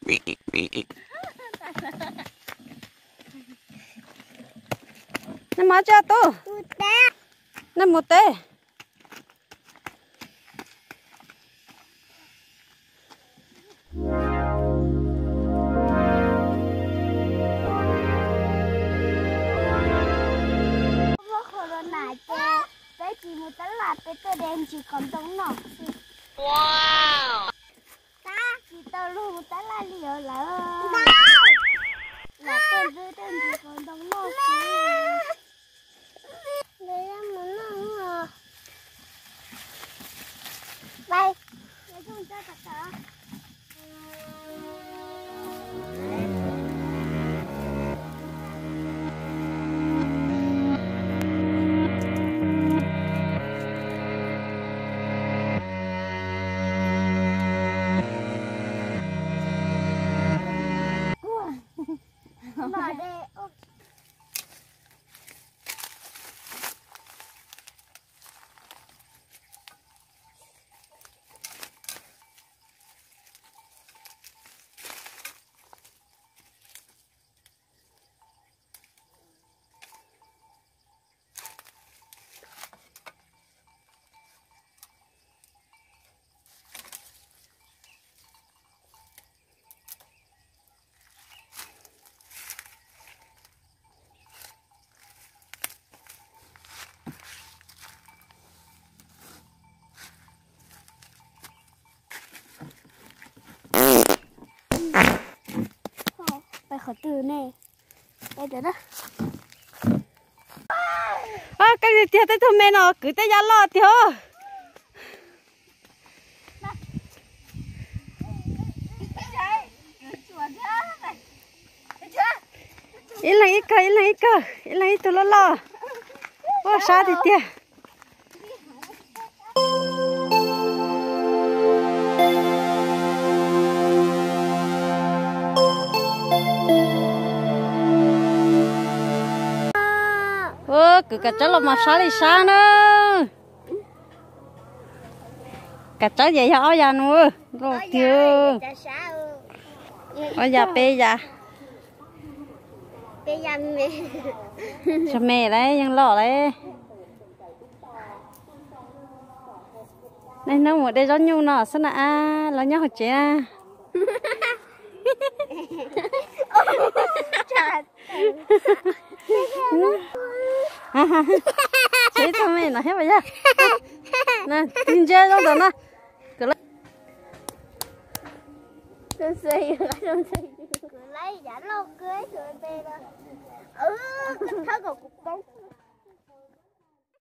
Nej mus tsi tub? Nej mus teb. Muaj corona ces peb tsis mus tab laj, peb tuaj de ntsis qos ntoo noj xwb. Tab tsis tau luag mus tab laj li os lawm. Lam tuaj de ntsis qos ntoo noj xwb. Pais qhov twg ne? Pais ntawd na. Koj tiag, tej tug me no kwv tej yaj loj tiag. Ib leeg ib kawg, ib leeg ib kawg, ib leeg ib tug loj loj. Ua sab tiag tiag. Kwv Kav Tsawb los mas sab li sab na. Kav Tsawb ces yog ob yas no, loj tiag. Ob yas peb yas. Tsis me lawm, yeej loj lawm. Niaj hnub mus de zaub nyuj no xwb na, los nyob hauv tsev na. Tshuav ib tug me no thiab mas yog. Tig ntsia zoo ntawm no.